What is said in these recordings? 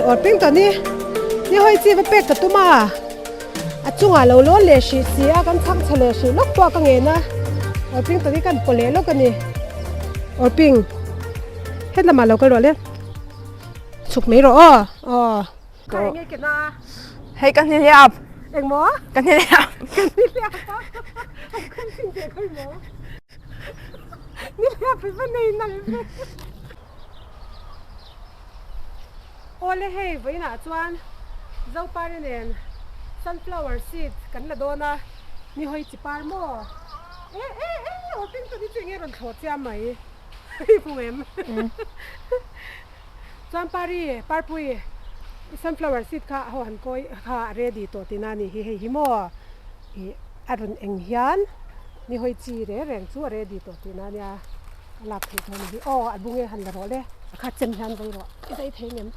Awr ping tawh ni. Ni hawi chi va pek ka tum a. A chungah lo lawn leh hrih si a, kan chhang chhe leh hrih lawk pawh a ka ngen a. Awr ping tawh hi kan paw leh lawk a ni. Awr ping het lamah lo kal rawh le. Chhuk mai rawh aw. Aw. Kha eng nge ken a? Hei ka hniliap. Eng maw? Ka hniliap. Ka hniliap a. An khum thin teh khawi maw? Niliap i va nei nal ve. Awle hei vawiinah chuan Zopari nen sunflower seed kan la dawn a, ni hawi chi par maw? E e e aw ping tawh hi chu enge rawn thlawh chiam mai i hmu em? Chuan pari parpui sunflower seed kha ho han kawi kha a ready tawh tihna a nih hi hei hi maw ih a rawn eng hian ni hawi chi reng reng chu a ready tawh tihna a nia. A lak theih dawn hi aw a bung e han la rawh le a khat chem hian vawi rawh i zai thei ngem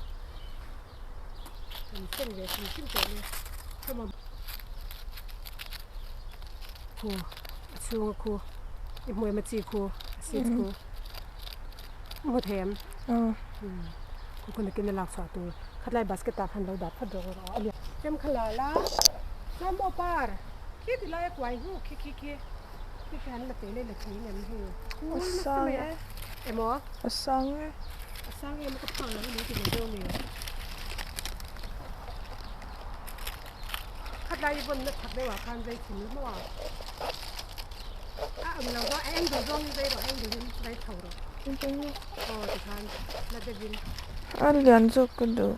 kan sen ve hrim hrim tawh le chawma khu a chhung a khu i hmu em a chi khu a seed khu i hmu thei em khu khu nakin a lak chhuah tur khatlai basket ah khan lo dah phawt rawh rawh a lian chem kha la la chuan maw par khi ti lai a kuai nghuk khi khi khi. A sang e. A sang e. A lian zawk ka duh.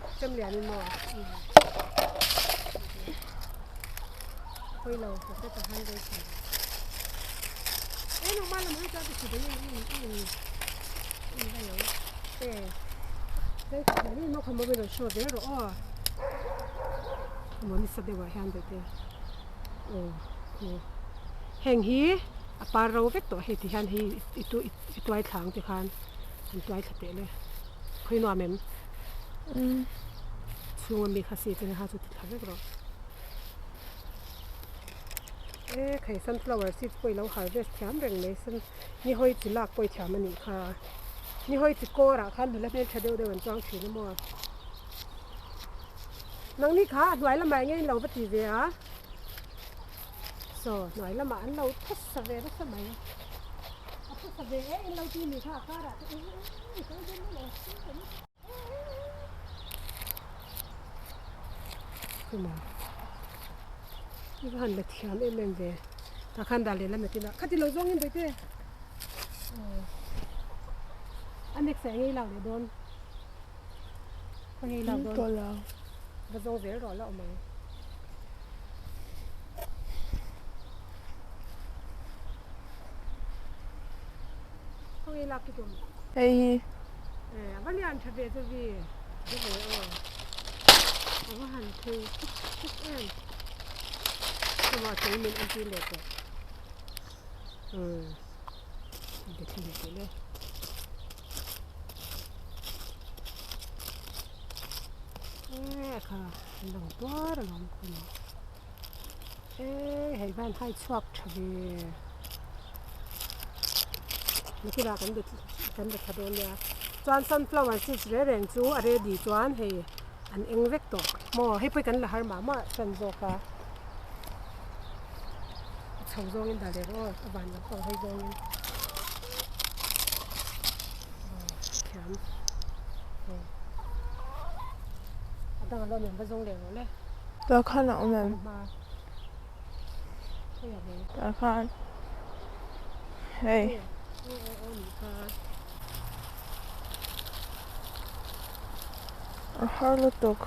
Heng hi a par ro vek tawh hei ti hian hei i i tuai thla ang te khan an tuai thla teh le khawi nuam em chhung ami kha si chuan ha chu ti thla vek rawh. E khai sunflower seeds pawh i lo harvest thiam reng mai sun ni hawi chi lak pawh i thiam a nih kha ni hawi chi kawr ah khan nula hmeltha deuh deuh an chuang thin a maw nangni kha a hnuai lamah eng nge in lo va ti ve a saw hnuai lamah an lo thasa ve nasa mai a thasa ve e in lo ti mi kha a karah te I va han la thiam em em ve tah khan dah leh lam nakin a khati lo zawng in daih te a next ah eng nge i lak leh dawn khaw nge i lak dawn va zawng zel rawh la awm ang khaw nge i lak ki tum hei hi. A va lian tha ve chu vi ve ve aw a va han thei thuk thuk em chuma chung min en tir leh tawh umm be thla leh teh le e kha an lang tuar alawm khawm e hei hian hai chhuak tha ve. Nakinah kan be kan be tha dawn nia chuan sunflower seeds reng reng chu a ready chuan hei an eng vek tawh maw hei pawh hi kan la har mah mah hran zawk a a chho zawngin dah leh rawh aw a van lampang hawi zawngin aw thiam aw a dang a lo awm em va zawng leh rawh le. Tah khan a awm em? Tah khan hei a har lutuk.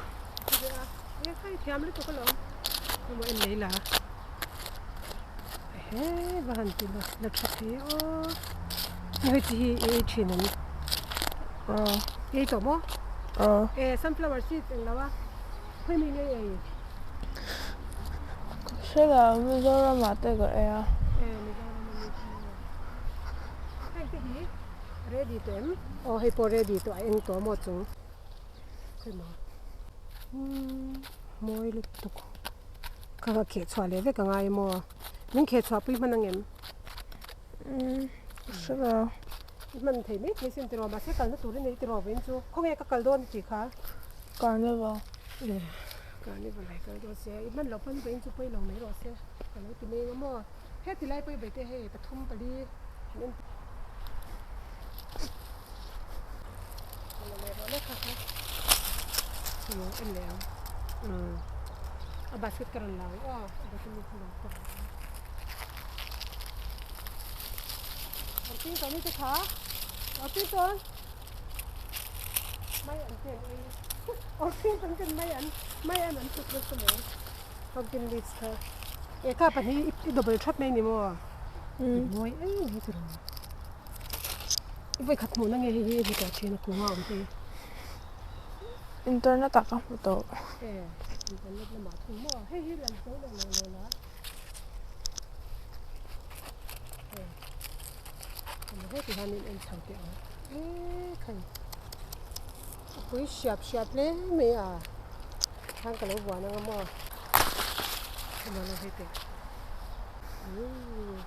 Hre lo Mizoram ah te ka ei a. Heng te hi ready tawh em? Aw hei pawh ready tawh a eng tawh maw chung khawi maw umm mawi lutuk ka ka kheh chhuah leh vek angai maw min kheh chhuah pui hman ang em? Umm hre lo. I hman thei mai thei sin tiraw mahse kalna tur i nei tiraw vawiin chu khawnge ka kal dawn i tih kha. Carnival. Carnival ai kal dawn sia i hman loh pawn vawiin chu pawi lo mai rawh se ka lo ti mai ang a maw heti lai pawi bai te hei pathum pali han en leh rawh le kha kha en leh ang a basket ka rawn la ang aw a basket ka rawn la ang ping tawh ni te kha a ping tawn Mai an ten ei Orchid an ten mai an mai an an tuk nasa mai pumpkin leaves kha e kha pahnih i double that mai ni maw mawi em hi chu i vawi khat hmuh na nge hei hi i hmu tawh thin a kung a awm te Internet ah ka hmu tawh e internet lamah thung maw hei hi la zo leh lo lo la Heti hian in en chho teh ang e khai a pui hriap hriap hle mai a khan ka lo vuan ang a maw hema lo hei teh umm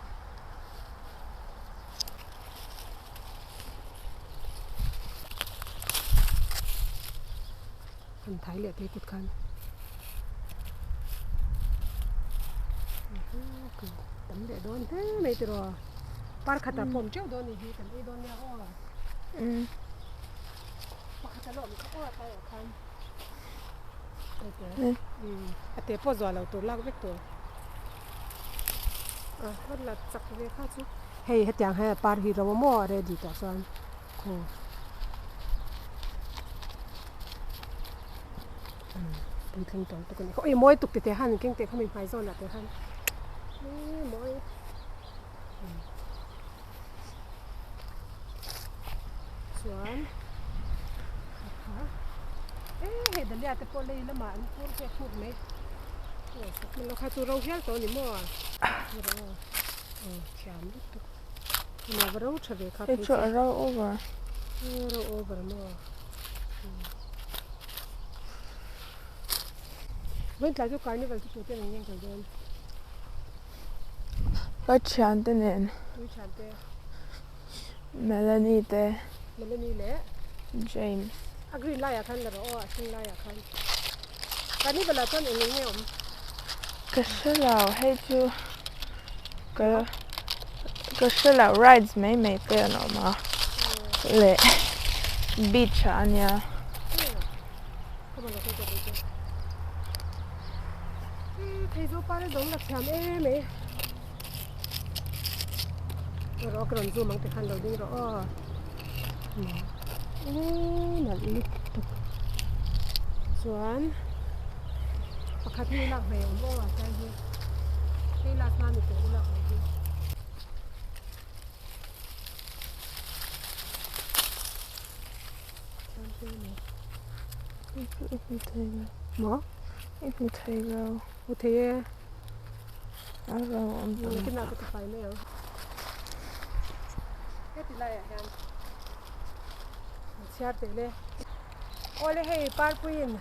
han thai leh teh kut khan tam leh dawn hle mai tiraw. Par khatah pawh awm teuh dawn ni hi kan ei dawn nia aw. Pakhat a la awm kha aw a tlaiah khan. A te pawh zuah lo tur lak vek tur. A hawt la chak ve kha chu. Hei hetiang hian par hi ro a maw a ready tawh chuan khaw. Puitling tawng tuk a ni. Oi mawi tuk tete han keng teh kha mi hmai zawnah te khan. Mawi. Chuan e hei dahlia te pawh lei lamah an phur ve khuk mai hmun lo kha chu ro hial tawh a ni maw aw thiam lutuk a va ro tha ve kha hei chu a ro over ro over maw vawiin tlai chu carnival chu tute ang nge kal dawn. Ka thiante nen. Tui thiante. Melanie te. Melanie leh. James. A green laiah khan la rawh aw, a hring laiah khan. Carnival ah chuan eng eng nge awm? Ka hre lo, hei chu ka ka hre lo rides mai mai te an awm a leh beach ah ania. Maw? I hmu thei lo. Hmu thei e. A ro awm tam. Nakinah ka tifai mai ang. Heti laiah hian an chhiar teh le. Awle hei parpuiin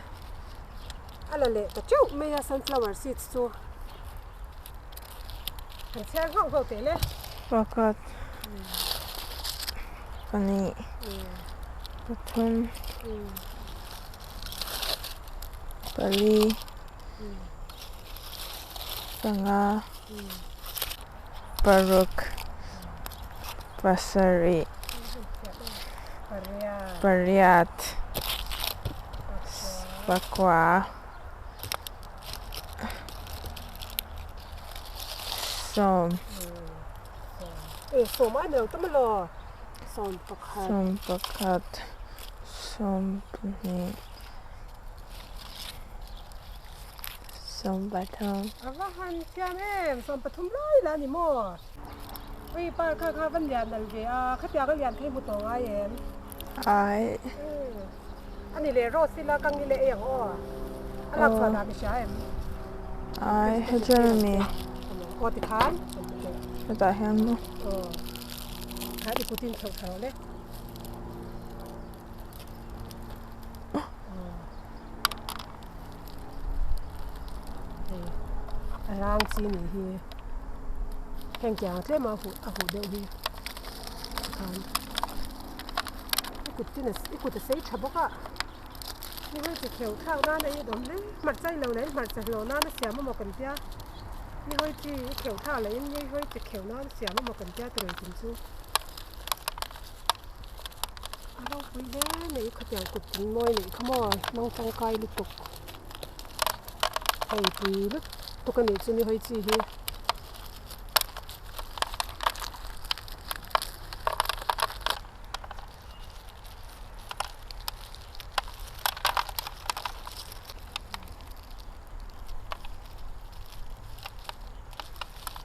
a la leh ta teuh mai a sunflower seeds chu. An chhiar nghauh nghauh teh le. Pakhat pahnih pathum pali panga paruk pasarih pariat pakua. Sawm. E sawm a nilo tam alo. Sawm pakhat. Sawm pakhat. Sawm pahnih. Sawm pathum. A va han thiam em. Sawm pathum lai la a ni maw. Ui par kha kha van lian nal ve a. Khatiang a lian kha i hmu tawh ngai em? Ai. A ni leh rose ila ka ngi leh ei ang aw. A lak chhuah dan i hria em? Ai, he Jeremy. Aw ti khan. Hetah hian maw? Aw. Khan i kutin chhoh thla rawh le. A rang chi ni hi. Heng tiang tlem a huh a huh deuh hi. Khan. I kut tin a i kut a sei tha bawk a. Ni hawi chi kheuh thlak nan a inawm hle. Hmarcha i lo leh in hmarcha hlawh nan a siam amaw kan tia. Ni hawi chi i kheuh thlak leh in ni hawi chi kheuh nan a siam amaw kan tia tirawi tum chu. A ropui hle mai khatiang kut tin mawi neih kha maw hmang tangkai lutuk. Hei pui lutuk a nih chu ni hawi chi hi.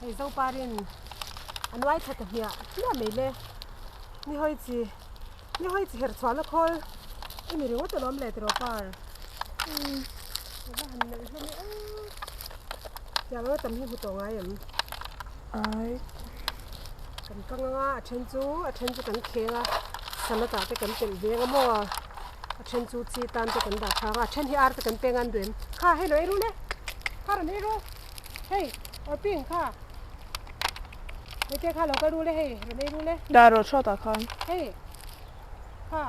Hei Zoparin a nuai tha ta hmiah hmiah mai le. Ni hawi chi ni hawi chi herh chhuahna khawl i ni ringawt alawm le tiraw par. Ka va han melh hlawm e aw. Tiang anga tam hi hmu tawh ngai em? Ai. Kan kang anga a then chu a then chu kan kheng a salad ah te kan telh veng a maw a then chu chi tan te kan dah phang a a then hi ar te kan peng a an duh em kha hei lo ei ru le kha rawn ei ru hei awr ping kha hei te kha lo kal ru le hei rawn ei ru le. Dah rawh chhuat ah khan. Hei kha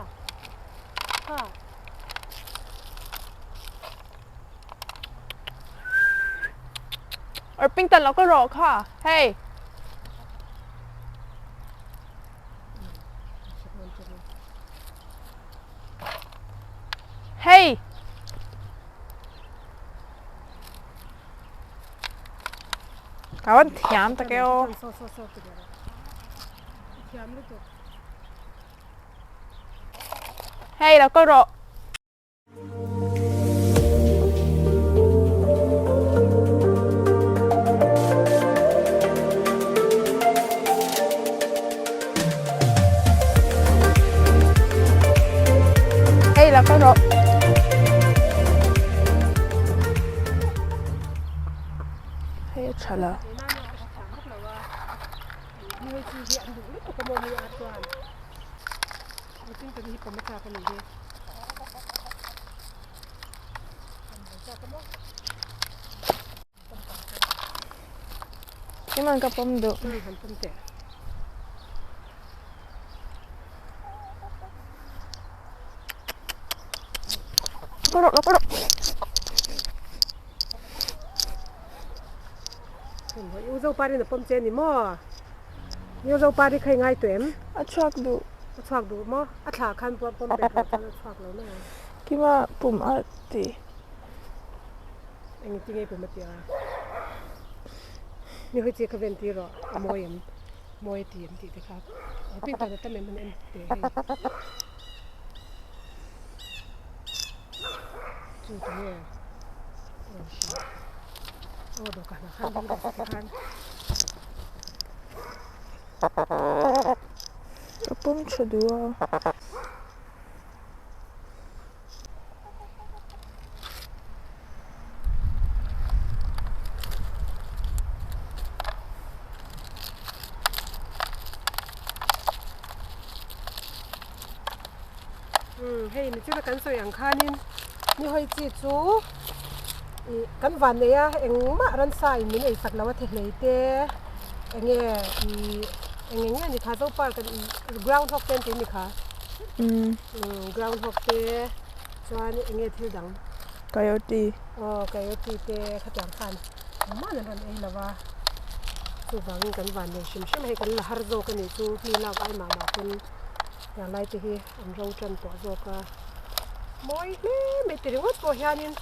kha. Awr ping tan lo ka rawh kha hei. Hei. Ka van thiam tak e aw. Hei lo ka rawh. Hei lo ka rawh. Hei a tha lo. Keimah ka pawm duh. Ka rawh ka rawh. U Zopari na pawm che a ni maw? U Zopari kha i ngai tawh em? A chhuak duh. A chhuak duh maw? A thlah khan pawm pek loh chuan a chhuak lo mai ang. Kima pum a ti. Eng ti nge pum a ti a? Ni hawi chi kha ven tir rawh. A mawi em? Mawi a ti em tih te kha. A pin tan a tam em an en teh hei. Chu ti nge? Aw dawhkan ah khan ding rawh tikhan. Ka pawm tha duh a. Umm hei michina kan sawi ang khanin ni hawi chi chu ih kan van nei a engmah ransa in min ei sak lo a the hlei te enge ih eng eng nge ni kha zo park an ground hog te an tih ni kha umm ground hog te chuan enge thil dang coyote aw coyote te khatiang khan engmah an rawn ei lo a chuvangin kan van nei hrim hrim a hei kan la har zawk a nih chu mi lak ai mah mah pawn. Hna lai te hi an ro tan tawh zawk a, mawi hle mai ti ringawt pawh hianin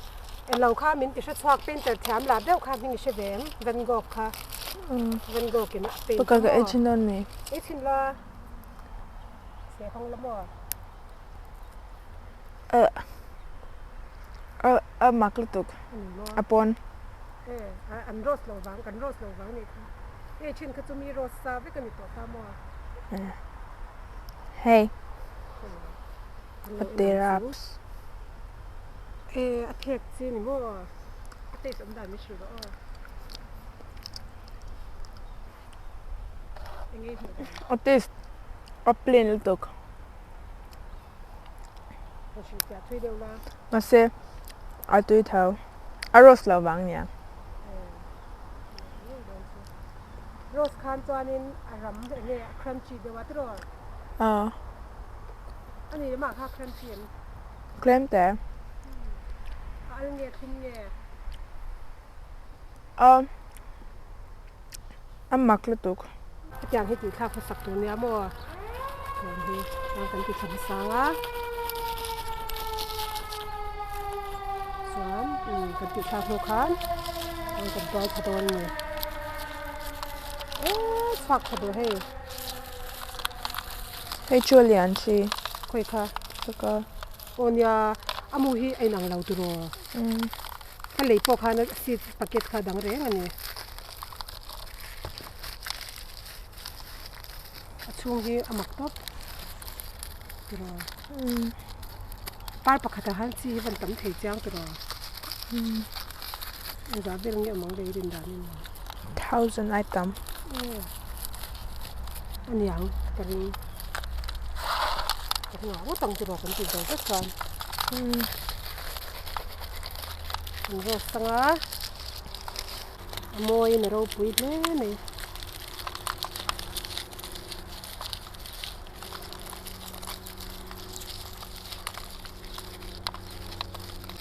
englo kha min ti hre chhuak painter thiam lah deuh kha hming i hre ve em Van Gogh kha Van Gogh in a paint kha maw ei chhin dawn mi ei chhin la se hawng la maw a mak lutuk a pawn an rose lo vang kan rose lo vang nih kha ei chhin kha chu mi rose sa vek a ni tawh ta maw. Hei a teraps. E a thek chi ni maw a taste awm dan min hrilh rawh aw. Enge i hmuh dan? A taste a plain lutuk. Ka hrilh fiah thui deuh la. Mahse a tui tho a roast lo vang nia. Rose khan chuanin a ram enge a crunchy deuh a tiraw? Aw. Ani mah kha crunchy em? Tlem te. Al nge thlum nge? A a mak lutuk. Hetiang hi tih thlak hmasak tur nia maw? Hetiang hi chuan kan ti thla hmasa ang a. Chuan kan tih thlak hnu khan kan tuai thla dawn a ni. Eee chhuak tha duh hei. Hei chu a lian chi. Khawi kha? Ka. Aw nia, a mu hi a inang lo tiraw? Ka lei pawh khan a seed packet kha a dang reng a ni. A chhung hi a mak tawp tiraw? Par pakhatah khan chi hi van tam thei chiang tiraw? Engzah vel nge awm ang lei rin danin? Thousand ai tam. A niang ka ring. Ka ring ah ngawt ang tiraw kan tih zo vek chuan. An roast anga a mawiin a ropui hle mai.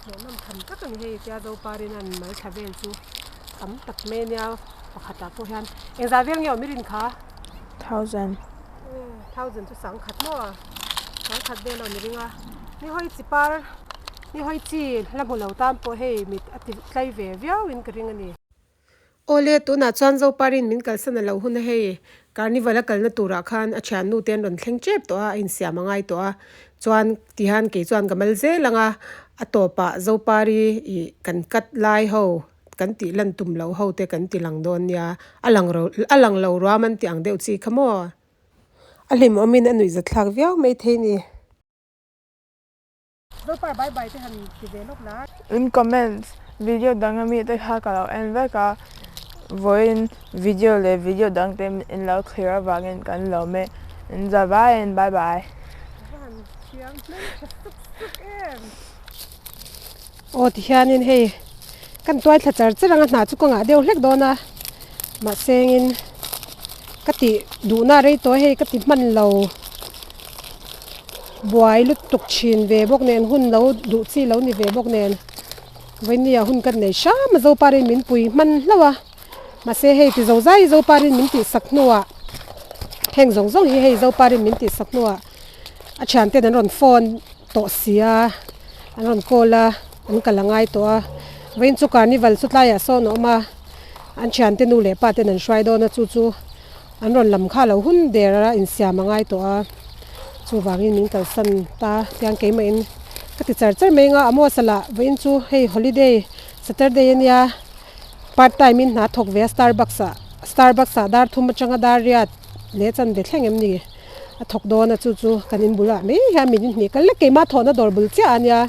Hmuhnawm tham tak a ni hei tia Zoparin an mal thla vel chu tam tak mai a nia pakhatah pawh hian engzah vel nge awm i rin kha? Thousand. Thousand chu sangkhat maw? Sangkhat vel a awm i ring a ni hawi chi par ni hawi chi la hmu lo tan pawh hei mit a ti tlai ve viau in ka ring a ni. Awle, tunah chuan Zoparin min kalsan a lo hun a hei, Carnival a kalna turah khan a thiannu te an rawn thleng tep tawh a, a insiam a ngai tawh a, chuan tihian kei chuan ka mal zel ang a, a tawpah Zopari ih kan cut lai ho, kan tih lan tum lo ho te kan ti lang dawn nia, a lang ro a lang lo ruam an tih ang deuh chi kha maw? A hlimawmin a nuihzathlak viau maithei ni. Zopar bye bye te han ti ve lawk la. In comments video dang ami te kha ka lo en vek a, vawiin video leh video dang te in lo thlir avangin kan lawm e, in za vaiin bye bye. Ka va han thiam hmel tha suk suk em. Aw tihianin hei kan tuai thla char char anga hna chu ka ngah deuh hlek dawn a mahse engin ka tih duhna rei tawh hei ka ti hman lo. Buai lutuk thin ve bawk nen hun lo duh chi lo ni ve bawk nen vawinia hun kan nei hram a Zoparin min pui hman hlauh a mahse hei ti zo zai Zoparin min tih sak hnuah heng zawng zawng hi hei Zoparin min tih sak hnuah a thian ten an rawn phone tawh si a an rawn call a an kal a ngai tawh a vawiin chu carnival chu tlaiah sawn a awm a an thiante nu leh pa ten an hruai dawn a chu chu. An rawn lam kha lo hun der a insiam a ngai tawh a, chuvangin min kalsan ta tiang keimahin ka ti char char mai anga Amos-a lah vawiin chu hei holiday Saturday ania part time in hna thawk ve a Starbucks ah Starbucks ah dar thum atanga dar riat leh chan ve thleng em ni a thawk dawn a chu chu kan inbul ah mai hian min inhnih kal lek keimah thawhna dawr bul chiah ania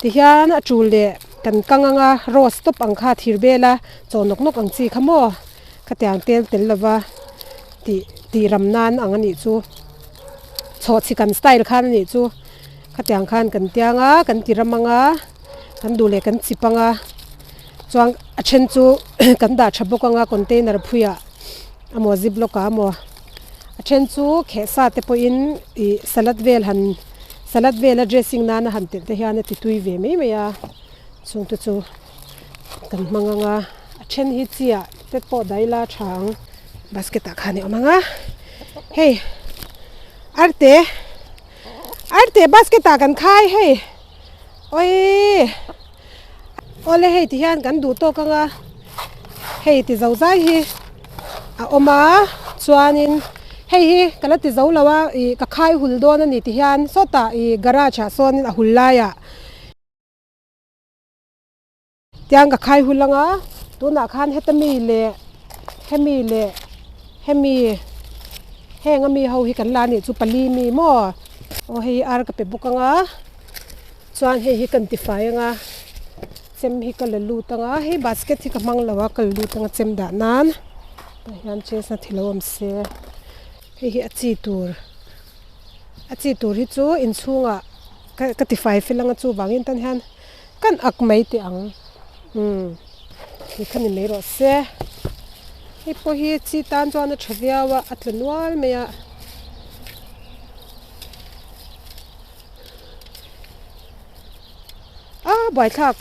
tihian a tul leh kan kang anga rose tawp ang kha thir bel a chaw nawk nawk ang chi kha maw. Khatiang tel tel lova tih tih ram nan ang a nih chu chhawhchhi kan style khan a nih chu khatiang khan kan tiang a kan ti ram ang a kan duh leh kan chip ang a chuan a then chu kan dah tha bawk ang a container phuiah emaw zip lock ah emaw a then chu kheh sa te pawhin ih salad vel han salad vela dressing nana han telh te hian a ti tui ve mai mai a chungte chu. Kan hmang ang a, a then hi chi ah te pawh dai la tha ang. Basket ah khan i awm ang a, hei arte arte basket ah kan khai hei awii awle hei ti hian kan duh tawk ang a, hei ti zo zai hi a awm a chuanin hei hi ka la ti zo lo a ih ka khai hul dawn a ni ti hian sawtah ih garage ah sawnin a hul laiah. Tiang ka khai hul anga tunah khan heta mi leh hemi leh hemi heng ami ho hi kan la nih chu pali mi maw aw hei ar ka pe bawk anga chuan hei hi kan tifai anga chem hi ka la lut anga hei basket hi ka hmang lo a ka la lut anga chem dah nan tah hian chest na thil a awm se hei hi a chi tur a chi tur hi chu inchhungah ka tifai fel anga chuvangin tan hian. Kan ak mai teh ang umm ti kha ni mai rawh se hei pawh hi chi tan chuan a tha viau a a tla nual mai a a buaithlak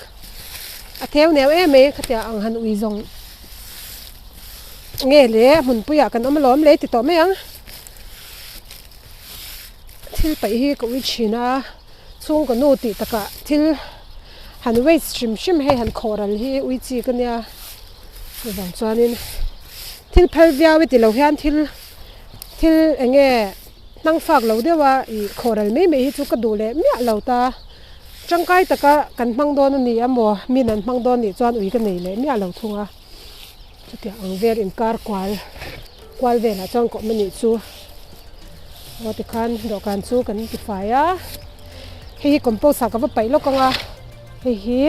a theu neu em mai khatia ang han ui zawng nge le hmunpuiah kan awm alawm le ti tawh mai ang thil paih hi ka ui thin a chhungkaw nu tih takah thil han waste hrim hrim hei han khawh ral hi ui chi ka nia chuvang chuanin thil phal viau e tilo hian thil thil eng nge hnang fak lo deuh a ih khawh ral mai mai hi chu ka duh leh miah lo ta tangkai taka kan hmang dawn a ni a maw min an hmang dawn nih chuan ui ka nei leh miah lo thung a chutiang ang vel inkar kual kual velah chuan ka awm a nih chu aw tikhan dawhkan chu kan tifai a hei hi compost ah ka va paih lawk ang a hei hi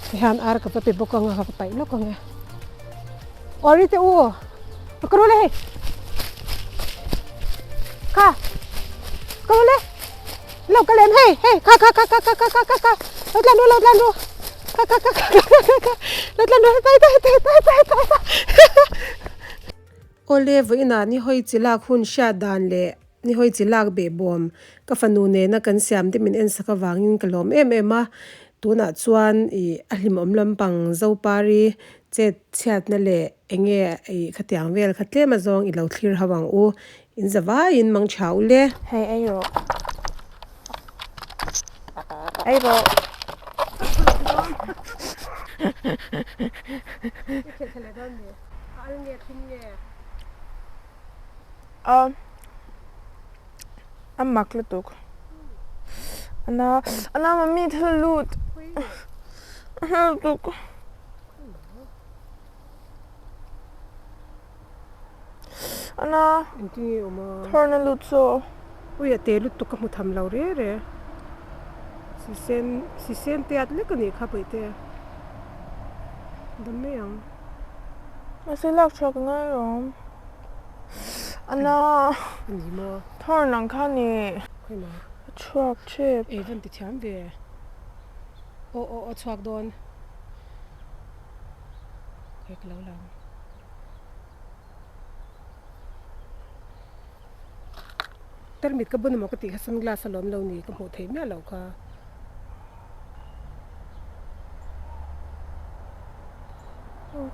tihian ar ka va pe bawk ang a ka va paih lawk ang e aw ri teh u ka ru le hei kha ka ru le lo ka lem hei hei kha kha kha kha kha kha kha kha lo tlan ru lo tlan ru kha kha kha kha kha kha kha lo tlan ru tai tai tai tai tai tai Awle vawiinah ni hawi chi lak hun hriat dan leh ni hawi chi lak behbawm ka fanu nena kan siam te min ensak avangin ka lawm em em a tunah chuan ih a hlimawm lampang Zopari chet chhiatna leh eng nge ih khatiang vel kha tlem azawng i lo thlir ho ang u In za vaiin mang tha u le. Hei ei rawh. Ei rawh. A a mak lutuk. Ana ana mummy thil lut. Lutuk. Ana Engtin nge awm a? Thorn a lut chu. Ui a te lutuk ka hmu tham lo re re. Sisen sisen te at lek a nih kha pawihte. Dam mai ang. Mahse lak tha ka ngai alawm. Ana A ni maw? Thorn ang kha ni. Khawi maw? A chhuak tep. Ei van ti thiam ve. Aw aw aw chhuak dawn. Khawi ka lo lang. Tarmit ka bun emaw ka tih kha sunglass a lawm lo ni ka hmuh theih miah loh kha.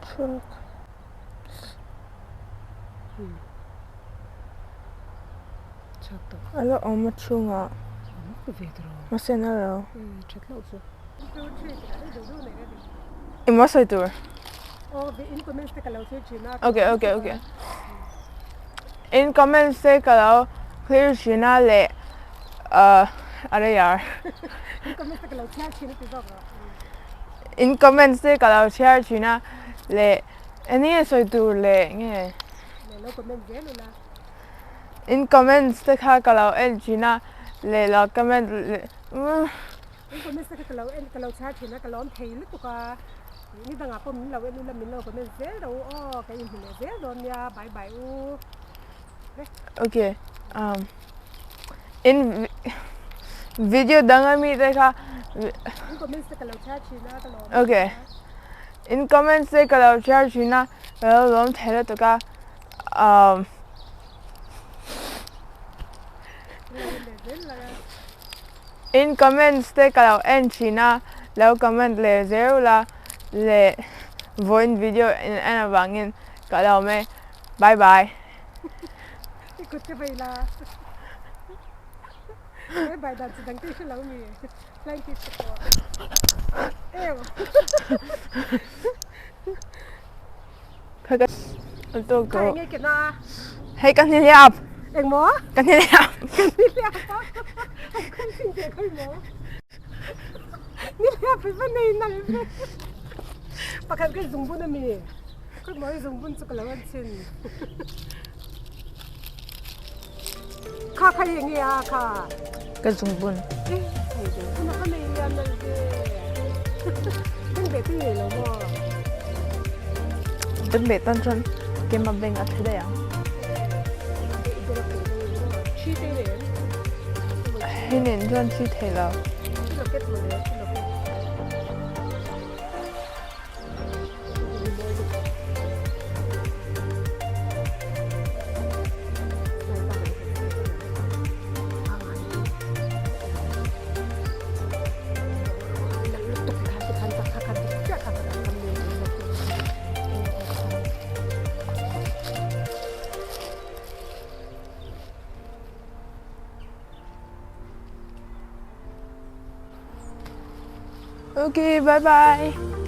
Chhuak. Chhuak tawh. A la awm a chhungah. Awm ka ve tawh. Mahse na lo. That loh chu. Emaw sawi tur. Okay okay okay. In comments te ka lo clear thin a leh uh are yaar. In comments te ka lo chhiar thin a leh eng nge sawi tur leh nge. In comments te kha ka lo en thin a leh lo comment leh. In comments te kha ka lo en ka lo chhiar thin a ka lawm thei lutuk a ni dangah pawh min lo en ula min lo comment zel ro aw ka inhmu leh zel dawn nia bye bye u le. Okay um in video dang ami te kha In comments te ka lo chhiar thin a ka lawm lutuk a. Okay in comments te ka lo chhiar thin a ka lo lawm thei lutuk a um. In comments te ka lo en thin a, lo comment leh zel ula leh vawiin video in en avangin ka lo awm e. Bye bye. I kut te vei la. Bye bye dan chi dang te i hre lo mi. Flying kiss te pawh. Ew. Kha ka tawk Kha tawh. eng nge ke na? Hei ka hniliap. Eng maw? Ka hniliap. Ka hniliap a. An khum thin teh khawi maw? Niliap hi va nei nal ve. Pakhat ka zungbun a mi. Khawi maw i zungbun chu ka lo en chhin. Kha kha i eng nge a kha? Ka zungbun. Eh, i zungbun a va nei lian nal ve. Bengbeh te i nei lo maw? Bengbeh tan chuan keimah beng a thi daih ang. Thi te i nei em? Hei nen chuan thi thei lo. Thi loket mawle, thi loket. Ok, bye bye.